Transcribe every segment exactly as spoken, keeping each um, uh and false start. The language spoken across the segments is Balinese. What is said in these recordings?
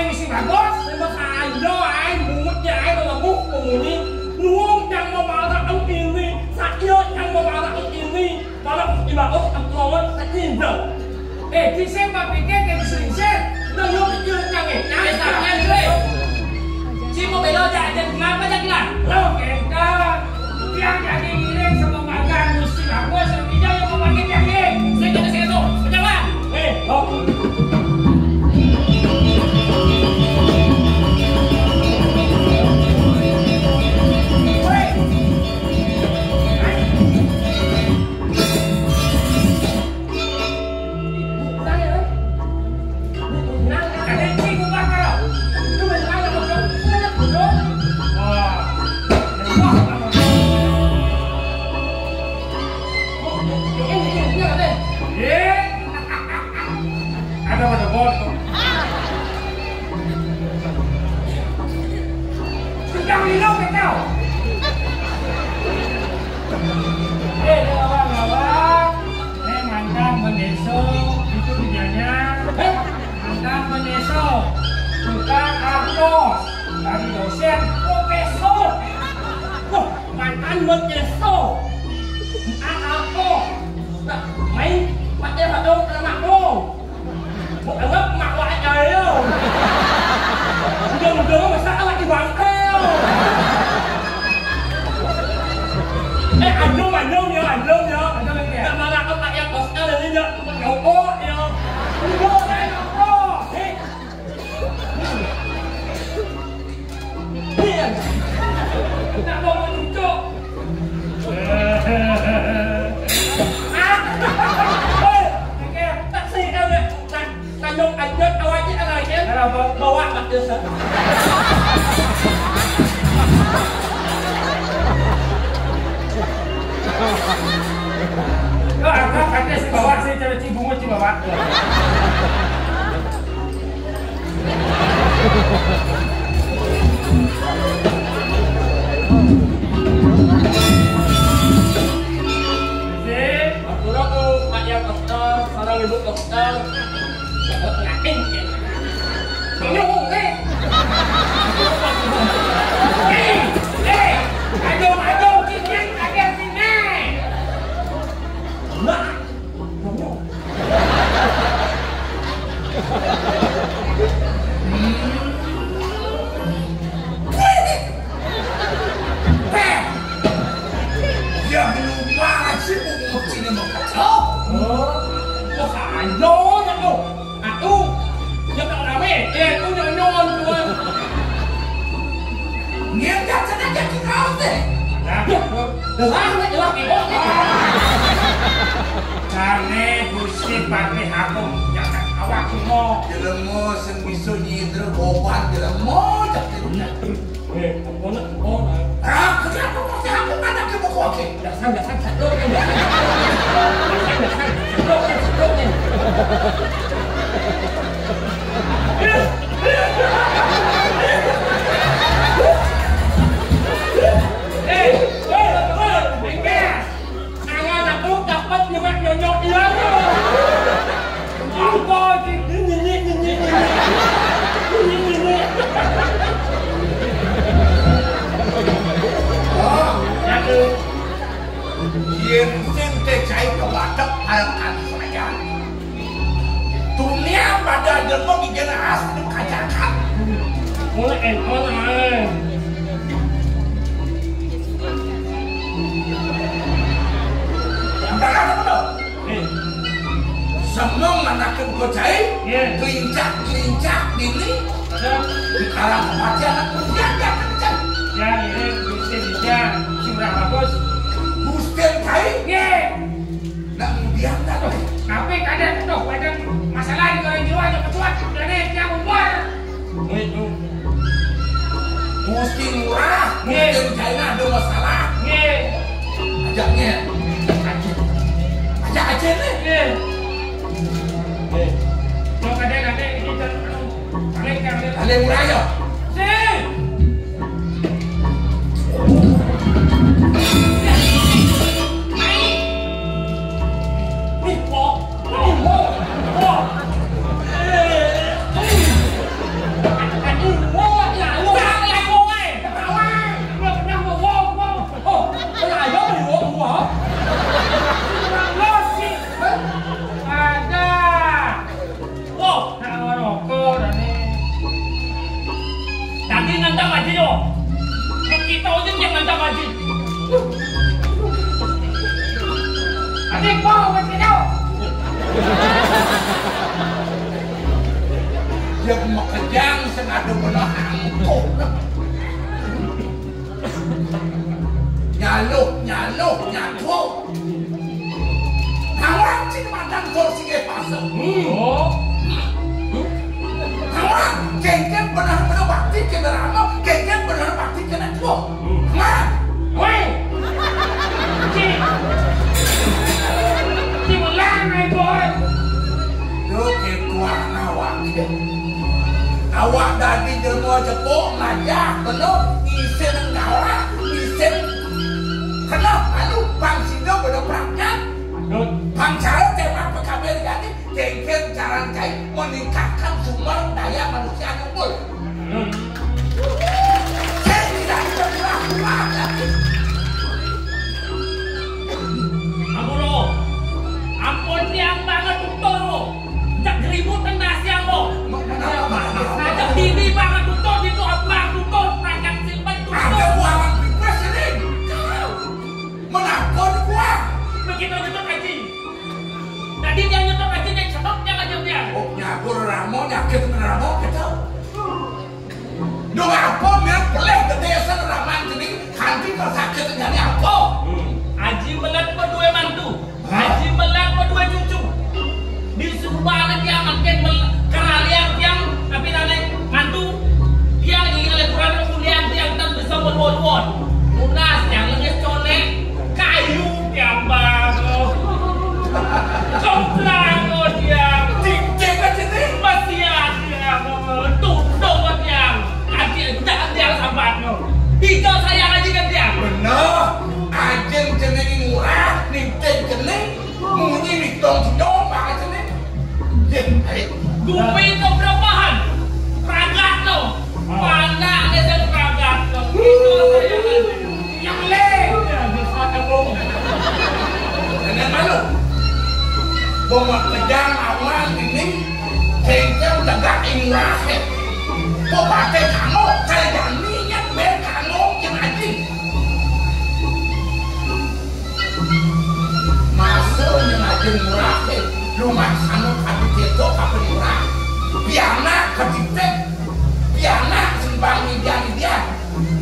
Sing bagus. Sing saja ae, bungut ae, kok aku pemuni. Nuwun yang memaraan ini, saya yang memaraan ini. Kalau Ki Bagus employ, tak indah. Eh, di sing papikir ke selingsir, nang yo pikir nang eh, nang eh, tak nang eh. Si mau bela aja, aja kenapa aja gila? Lo kentang. Tiang jadi ngiring sama makan, mesti aku sendiri yang mau pakai tiang ngiring. Saya kata saya tuh, pejabat. Eh, lo. Woi. Ada pada botol. Sudah minum ke kau? Eh, kawan-kawan. Eh, mantan beneso itu kerjanya. Eh, mantan beneso. Bukan artos. Dari dosen, profesor. Wah, mantan beneso. Bukan artos. Nah, main pakai hadung anak dong. Anggap mak wae ayo. Udah-udah masa lagi bangkel. Eh, anjung, anjung ya, anjung ya. Anjung ya. Nak marah ke Pak Yang Oscar ini ya. Nyokok ya. Udah, eh, nyokok. Eh. Iya. Nak mau menunjuk. Ah. Hei, tak sih, eh, tak, tak nyok, anjot, awak aja, awak aja. Kenapa? Bawa, Pak Desa. Kau angkat kaki si bawah, si cewek cibungut si bawah. Ampura ku Pak Yang Dokter, sareng Ibu Dokter. Dapat ngating. Tolong, eh. Eh, eh. Aduh, aduh, cincin, ada sini. Nah. Ya, belum banget sih, mau sini mau kacau. Oh, kok aja ya tuh. Aku, ya tak rame, eh, aku nyonyon tuh. Niat gak sengaja di kau teh. Nah, jelas, jelas, jelas, jelas. Karena Gusti Patih Agung jagat awak semua. Jelema sing bisa nyidra boban jelema cak. Eh, ampun, ampun. Ah, kenapa kok aku mana ke buku oke? Dasar, dasar, satu, dasar, dasar, satu, satu. Eh, eh, eh, eh. Tangan aku dapat nyemak nyonyok iya tuh. Apa sih? Ini, ini, ini, ini. Ini, ini. Oh, aduh. Yen sing teh cai kebatek arep kan saya. Dunia pada demo di generasi kacakan. Mulai enkon ae. Yang berapa tuh? Eh. Semua nganakin bocah, iya. Kelincak-kelincak ini. Iya. Di karang kematian aku dia dia kencang. Ya, ini bisa bisa. Sudah bagus. Gusten kai. Iya. Nak mudian tak tuh. Tapi kadang tuh, kadang masalah di orang jiwa aja kecuat. Jadi dia umur. Itu. Gusti Ngurah, nggih. Mungkin China ada masalah. Nggih. Ajaknya. Ajak aja nih. Nggih. Nggih. Mau kadang-kadang ini kan, paling kan. Ada mulai ya? Sih. Nih, kok. Nih, kok. Kok. Eh, eh. Tipu, begitu. Dia makejang sing ada belah angkuh. Nyaluh, nyaluh, nyaluh. Nawang sing madang tur sing pasa. Hmm. Oh. Nawang, kéngkén bener-bener bakti kena rama, kéngkén bener bakti kena tua. Hmm. Nawang. Woi. Ci. Ci ulang, ai, boy. Duh, kékuah nawang. Awak dadi jelema jepuk, ngajah, bener, isin galak, isin keneh, lalu pang sida beda pragat. Pang cara tema P K B jadi, kéngkén cara kai meningkatkan sumber daya manusia unggul. Saya tidak bisa murah-murah lagi. Ampun, ampun tiang banget tutur. Cak geribu tengah siang, mo. Ajak dini banget tutur, itu abang tutur, perangkat simpen tutur. Ada bualan bebas ini. Menakon kuah. Begitu nyetop aji. Tadi dia nyetop aji, dia nyetop, dia aja dia. Oh, nyakur ramo, nyakit ramo, gitu. Duh, apa mirip pelih gedé sen raman jening kanti kok sakit jane apa? Hmm. Aji Melet berdua mantu. Hah? Aji Melet berdua cucu. Disuruh banget dia makin mel-, keralian tiang, tapi nane mantu. Dia lagi ngeliat kurang kemuliaan tiang tak bisa berdua-dua. Munas yang ngenes colek, kayu tiang baru. Coplang dia. Dikdik aja nih. Masih ada. Tunduk tiang. Kaki enggak tiang sambat no. Hijau sayang aja kan tiang. Bener. Ajeng jeneng murah, nitip jeneng, munyi nitong sindong banget jeneng. Yen, ayo. Gupi to berapahan? Pragat no. Mana ada yang pragat no. Hijau sayang aja. Yang le. Dengan malu. Boma kejang awal ini, kengkeng tegak imrah. Bupati kamu, kali jani yang ber kamu yang aji. Masa yang aji murah, eh, rumah sana kami ketok apa murah. Piana ketitik, piana sembang media-media.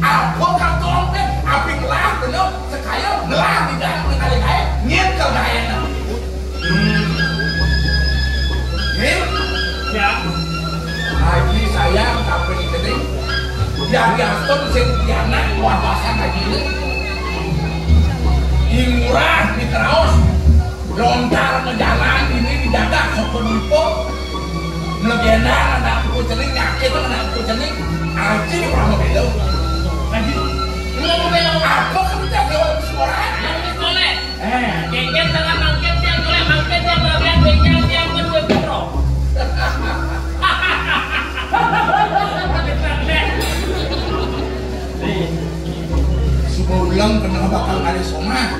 Apa kau tolong teh? Api ngelah bener, sekaya ngelah di dalam mengalir air, nyet ke gaya. Hmm. Nih. Ya. Haji sayang tapi ini. Yang diaston sing piana wah pasang haji ini. Imurah di teraos. Lontar menjalan ini dijaga sopun ipo. Melegendang anak buku cening, nyakit anak buku cening. Aji pernah begitu. Aji, lu mau belok apa kerja lewat sekolah? Yang sekolah. Eh. Kengken tangan mangket yang boleh mangket yang bagian bengkel yang kedua piro. Suka ulang kenapa bakal ada somah?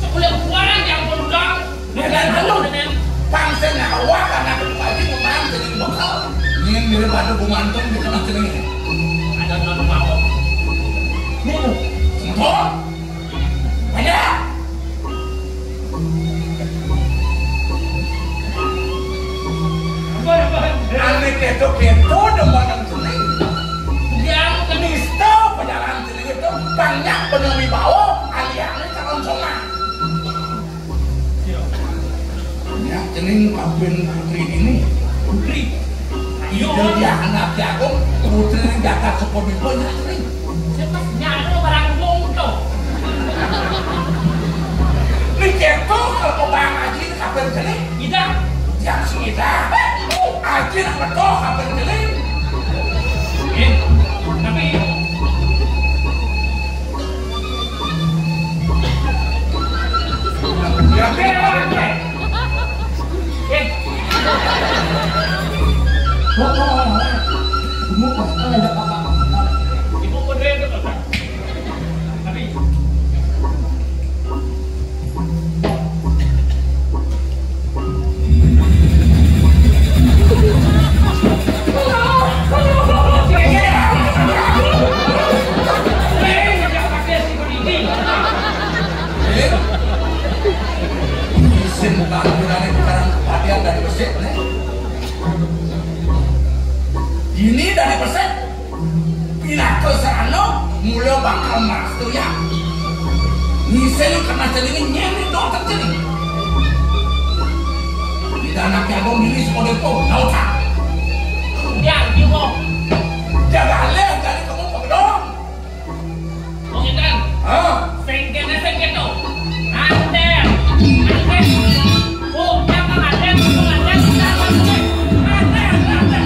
Sekolah buaran yang ulang. Dia kan anu, pangsa nyawa karena aku pagi memang jadi bekal. Ini daripada gumantung di tengah sini. Ada nonton mau. Nih, sempur. Ada. Ane keto-keto demen seni. Yang kenista pejalan seni itu banyak bener wibawa, aliane calon songan. Ya, cening pabin putri ini. Putri. Iya. Jadi anak jagung, putri yang jagat sepuluh ribu, ya, cening. Siapa nyano barang wong to? Ini keto kalau kau bayang aji ini kapan cening? Ida. Yang sing ida. Aji nak betul kapan cening? Eh, tapi Isin panggilané sekarang kepastian dari Besik nih. Ini dari Besik. Pinaka Serano, mula bakal maras tuh ya. Ngising kena celing, nyeni dong celing. Tidak anak jagung diri sekolah itu, nggak usah. Yang, yang, jaga alih dari kamu pegedong. Wong édan. Hah? Sing kéné sing kéto. Andén. Andén. Oh, jangan andén, jangan andén, jangan andén. Andén, andén.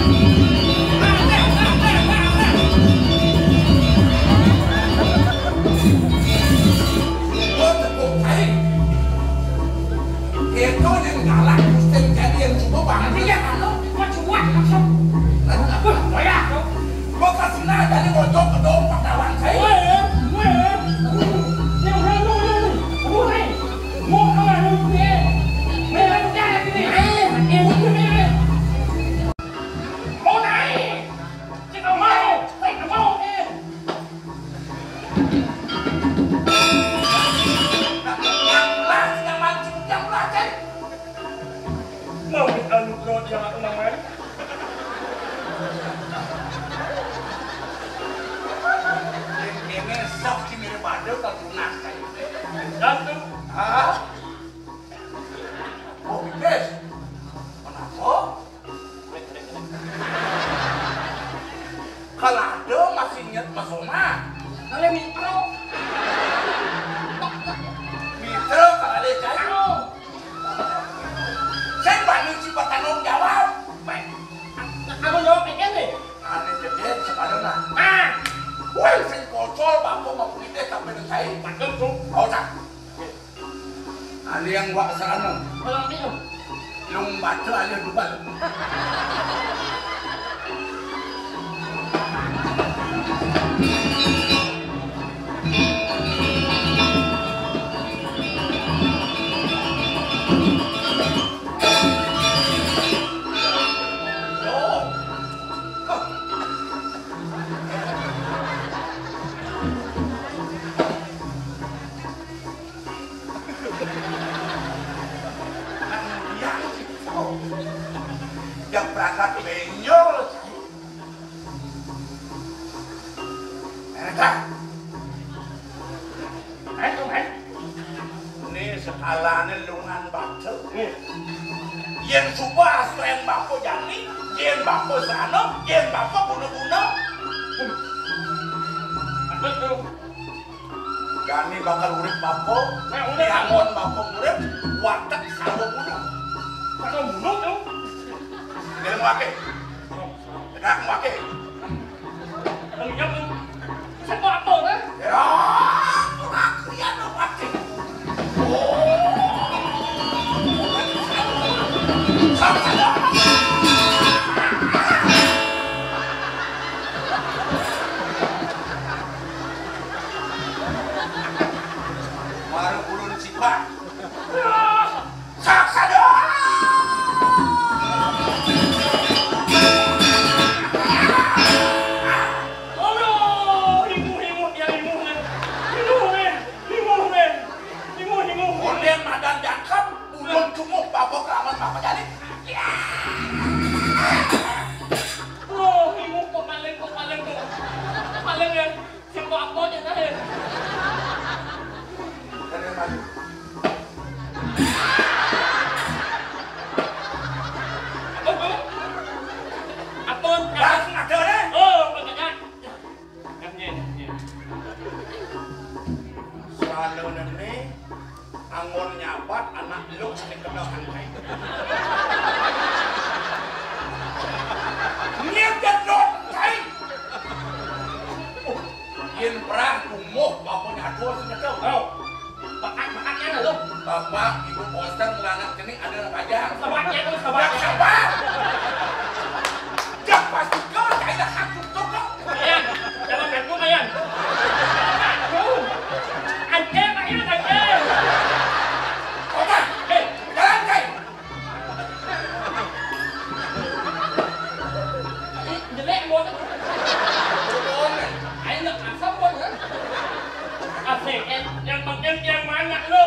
Andén, andén, andén. Gua tepuk kain. Itu yang galak, mesti jadi yang coba banget. Iya, anu, gua cuak langsung. Lalu apa? Wah, ya. Gua kasih nada nih, bocor ke dompet kawan saya. Weh, weh. Yang lalu, lalu. Weh. Mau kemana lu, eh? Mau naik. Kita mau, kita mau, eh. Yang belas, yang mancing, yang belas, eh. Mau anu, bro, dia namanya. Ini sok sing mirip ada tak tunas kayak gitu. Satu. Hah? Oh, pipis. Kenapa? Kalau ada masih ingat Mas Oma. Kalau mikro. Mikro kalau ada jauh. Saya bantu cepat tanggung jawab. Aku jawab pikir nih. Ane jedé sepalona. Ah, wong sing kocol bangko mau pulite sampe nang saé. Padahal tuh. Ora usah. Ane yang wak serana. Kalau minum. Lung baca alih dubal. Yang berangkat benjol. Mereka. Ayo, men. Ini sekalané lungan batu. Yén suba asuh yén Bapa jani, yén Bapa srana, yén Bapa guna-guna. Betul. Jani bakal urip Bapa, nah, urip. Diangon Bapa urip, watek sawo bunuh. Sawo bunuh, tuh. Ilmu akeh. Tegak waké. Iya, Bu. Sapa apa, Mas? Ya, aku lagi ya, no, waké. Oh. Baru ulun sipak. Saksada! Aduh, himuh, himuh, ya, himuh, men. Himuh, men. Himuh, men. Himuh, himuh, himuh. Ondéng madan jangkep, ulun cunguh bapa keramat bapa jani. Loh, himuh, kok paling, kok paling, kok paling, ya. Sing kok apa, ya, tadi? Apa, Bu? Apa? Dah, ada, deh. Oh, Pak Kajak. Nggih, nggih. Salonene angon nyabat anak lu sing kena hantai. Niat dan doa, tai. Yen perah kumuh bapa nyadua sing nyekel. Oh. Bakat-bakatnya lho. Bapak, Ibu Poster ngelanak cening ada anak aja. Sabarnya tuh, sabarnya. Sabar. Dah pasti kau kayak hantu toko. Ayan, jangan batu, Ayan. Aduh. Anjir, Ayan, anjir. Oke, hei, jalan, Kai. Ih, jelek, Bos. Ayo, nggak kasar, Bos, ya? Asik, eh, yang penting yang mana lu?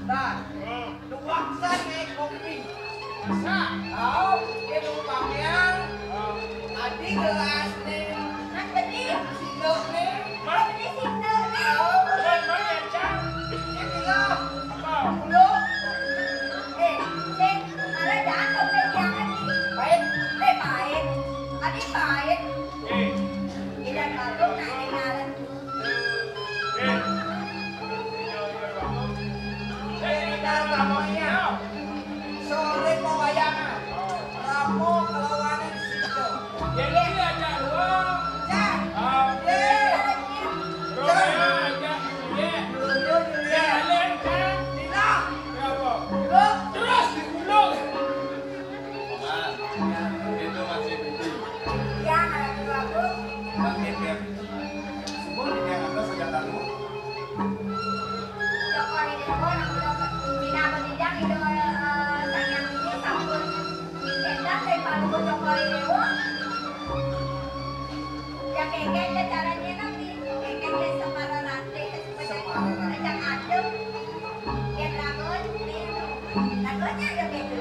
Nah, duaksan nih kopi. Sa. Au, dia numpang yang. Tadi gelas nih. Kan tadi. Sindok nih. Kan tadi sindok nih. Au. Mana, mana, Cang? Ini loh. Apa? Belum. Eh, Ceng, malah jatuh ke jangan nih. Pahit. Eh, pahit. Tadi pahit. Eh. Tidak bagus, nah, ini ngalan. Sore pawayangan. Ramo kelawanan situ. Jadi aja dua. Jan. Ah. Ye. Jan. Romeo aja. Ye. Romeo, Juliet. Ye, Alen, Jan. Dina. Berapa? Terus. Terus diulang. Paman, itu masih putih. Ya, kalau itu aku. Bangkit, ya. Semua di Jakarta sudah tahu. Jokowi Dewa, nak udah pindah pendidikan itu, eh, sayang ini sabun. Kita dari Palu Jokowi Dewa. Ya, kayak caranya nanti. Kayak semarang nanti. Semarang. Yang adem. Yang lagun, lagunnya ada beda.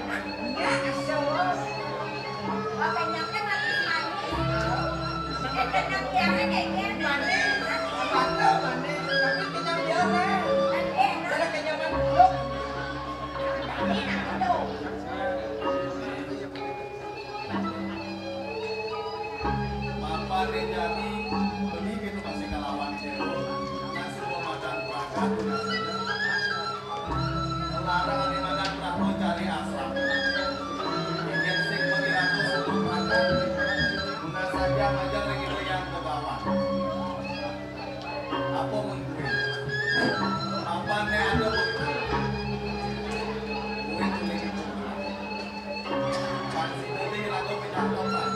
Ya, asyik. Wah, kenyangnya manis-manis. Eh, kenyang biasa kayak gini. Manis. Manis. Mantap, manis. Tapi kenyang biasa. Nanti enak. Ada kenyangan dulu. Nanti enak tuh. Bapa Rejani beli gitu masih kalawan dia. Nasi mau makan prakat, nasinya. Larang ane makan prakat cari asam. Yang sing mengira tuh suku prakat. Guna saja ngajar gitu yang ke bawah. Apa mun duit? Apa ne ada begitu? Duit ini gitu. Pasti tadi lagu penyampotan.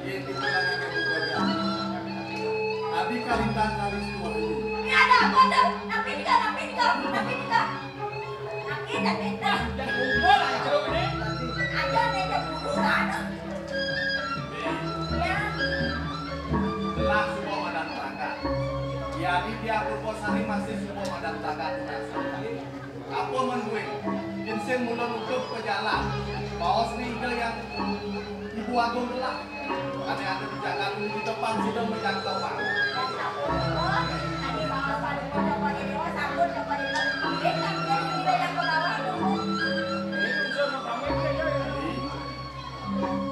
Iya, di mana ada buku aja. Abi kalintang kalis tua ini. Ini ada apa tuh? Tapi juga, tapi juga, tapi juga. Tapi, tapi, tapi. Yang kumpul aja jeruk ini. Aja nih, yang kumpul ada. Ya. Jelas semua madan tangga. Ya, di tiap rupa sari masih semua madan tangga tunas. Apa mun gue? Insing mula nutup ke jalan. Baos ni ida yang Ibu Agung gelak. Ane ada di jalan ini di depan sudah menjangkau. Jadi,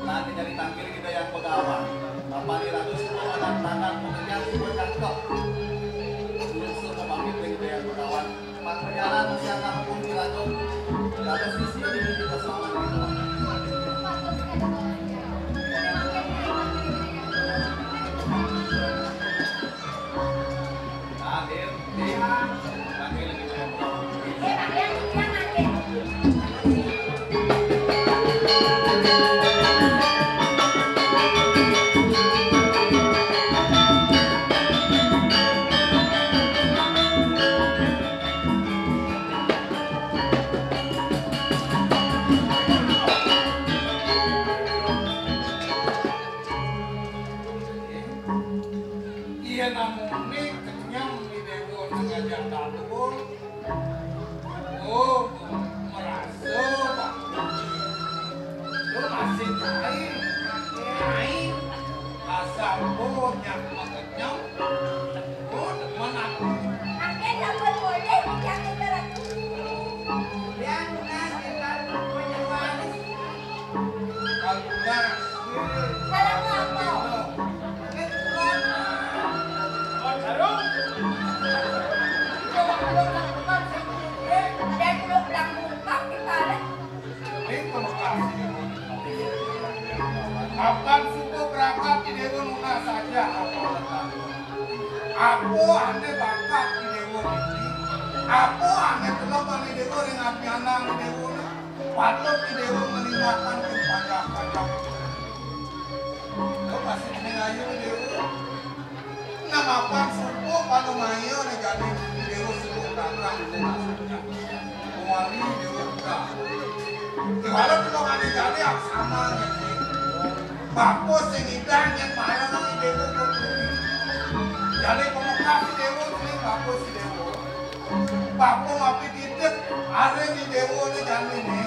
lah, kita ditangkil kita yang pegawa. Bapak ni ratus sepuluh anak tangan pekerjaan semua cakep. Unsur pemamit kita yang pegawa. Mat berjalan usia kampung di ratus. Ratus sisi di minggu bersama kita. Akhir. Yén amuné kenyang di déwa ngajak dadua, oh, merasa bangké. Lu masih cai, cai, asal lu nyak makenyang, oh, demen aku. Makin sampun boleh dijangkau aku. Yang lunas kita punya waris. Kalau lunas. Kalau apa? Kapan suba berangkat di déwa nunas saja apa? Apa ané bakat di déwa niki? Apa ané telep ané déwa ring abyanang di déwa? Patut di déwa ngelimbakang ring pajak-pajak. Lo masih ané ayu di déwa. Nah, mapan suba pada maya né jani di déwa suba kakang. Kuali déwa udah. Kéwala kula ané jani aksama niki. Bapa sing ngidang yén marang di déwa kudu. Jani pamekas di déwa kuwi bapa si déwa. Bapa mapididik aré di déwa né jani né.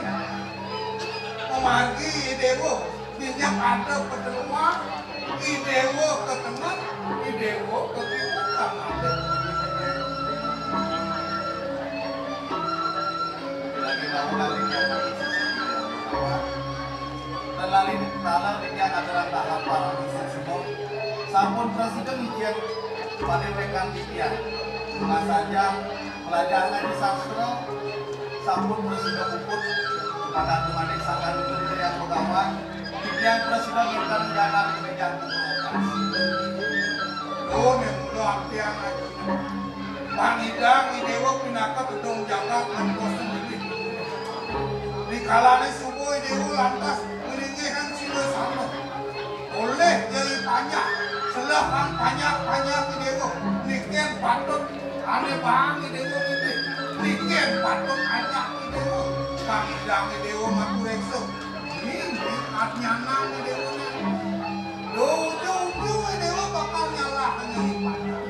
Pamargi di déwa. Dinya ada peteluan, i déwa ketengen, i déwa kekiwa, kang alit. Lagi tahu kali kiamat. Lali taler dikya aturan tahap para siswa. Sampun prasida mijil padewekan dikya. Nah saja belajar ngaji sastra, sampun prasida puput, makaku manik sangkan Ida Hyang Begawan, titiang prasida nginten jalan mejan pemrokas. Duh, ning kula atian aja. Pangidang i déwa pinaka gedung jagat ngantos sendiri. Di kalané subuh i déwa lantas nglingihan sila sama. Olih jai panjak, selehan panjak-panjak i déwa, niken patut ané baang i déwa nitih, niken patut ajak i déwa, pangidang i déwa matureksa, ini adnyanan i déwa né. Duh, ujung-ujung i déwa bakal nyalahang i panjak.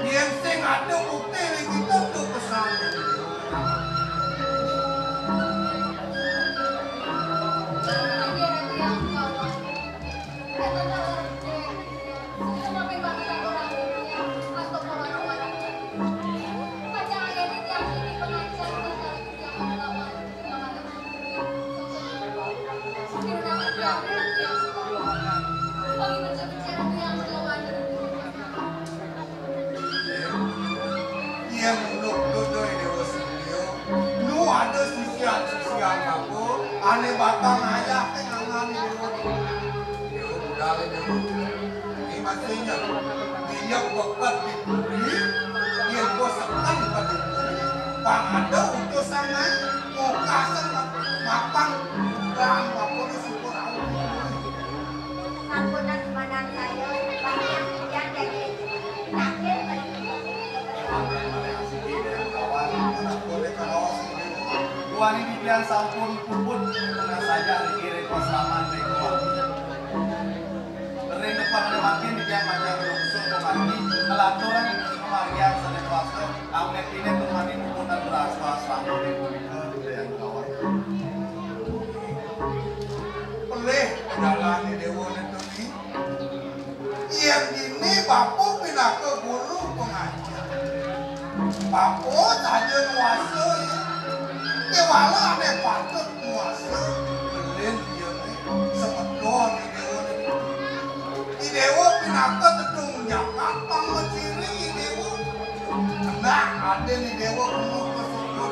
Yén sing ada bukti ring kita, tuh pesan. Yén uluk dudoy Déwa Surya, nu ada sisian-sisian bapa, ané bakal ngayah ké ngangan Déwa. Déwa budal Déwa. Ini masih ingat. Dia bekat di bumi, dia bos akan pada bumi. Pang ada utusan naik, mau kasar mapan, bukan bapa di syukur Allah. Sampunan semanang saya, banyak yang jadi takdir bagi Tuhan. Wani titiang sampun puput, pernah saja niki ring paslaman ring Tuhan. Ring depan ada makin titiang panjang lungsur kemari, ngelatur pamargian sané kuasa, amet ini kemari puputan berasa selamat ring punika, titiang kawan. Pelih dalan Déwa Nentuni. Yén dini bapa pinaka guru pangajar. Bapa saja nguasa, ya. Kéwala ané patut nguasa, belin iyané semeton i déwa niki. I déwa pinaka tedung jagat pang maciri i déwa. Nah, adin i déwa penuh kesyukur.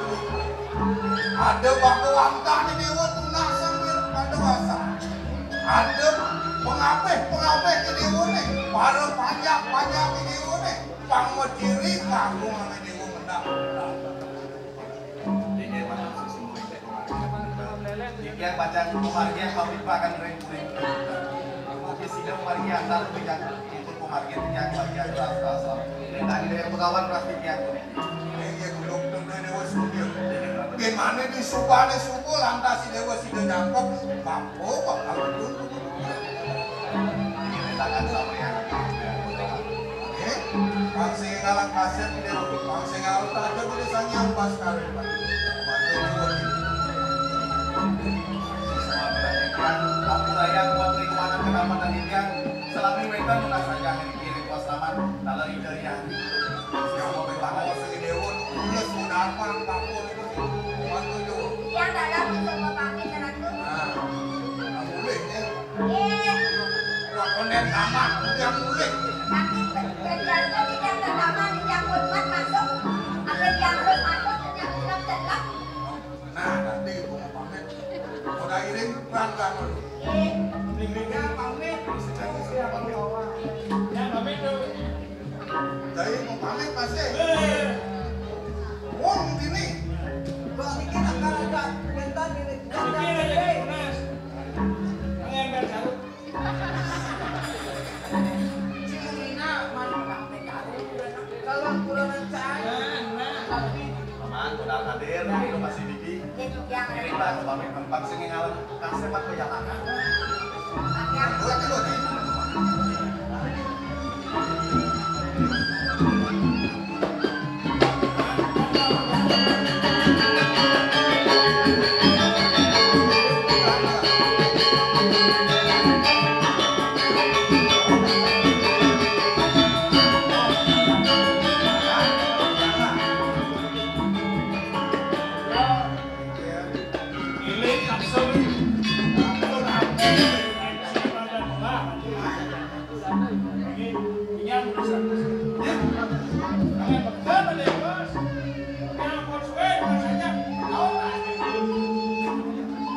Ada baka wantah i déwa tunas sambil pada wasa. Ada pengabih-pengabih i déwa né, para panjak-panjak i déwa né, pang maciri kagungan i déwa mendak. Inggih, pacang pamargian papipakan ring kuring. Mungkin sida pamargian antar pejak itu pamargian pejak bagian rasa. Dan dari Begawan pasti tiang kuning. Inggih, gulung tengah Déwa Surya. Di mana di subané suba lantas i Déwa sida nyangkep, bapa bakal betul. Ini tangan sama yang Kalah kasép di déwa Kupang, sing alus aja kudu sangyang pas karep. Waduh, cukup. Siswa pendidikan, ampurayang buat lingkungan kedamaian titiang, salami wénten nunas saja ngiring kuas laman, taler ida yang. Yang mau banget segede won, iya sudah apa, apapun itu, bantu juga. Yang dalam itu mau pamit, Ratu. Nah, nggak boleh, ya. Ih. Wah, konden amat, udah mulih. Tapi bener tuh tidak pertama yang hormat masuk, ada yang harus masuk, yang tidak jelas. Nah, nanti gua mau pamit. Udah iring, pelan-pelan dulu. Ih. Iring, pamit. Siapa bawa? Ya, pamit tuh. Jadi mau pamit masih? Eh. Wong sini. Gua pikir akan ada bentar ini. Pikir aja, Mas. Pengen biar jauh. Cina mana orang T K U udah kalau kurang cai. Nah, nah. Paman, udah hadir, ini masih Diki. Ini Pak, pamit tempat sini ngalam kasih Pak pejalan. Buat dulu nih.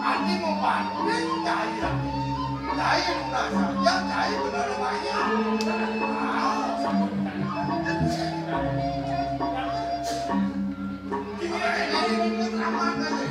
Ati mau pancing cai, cai lunas saja, cai benar banyak. Gimana ini? Ini aman aja.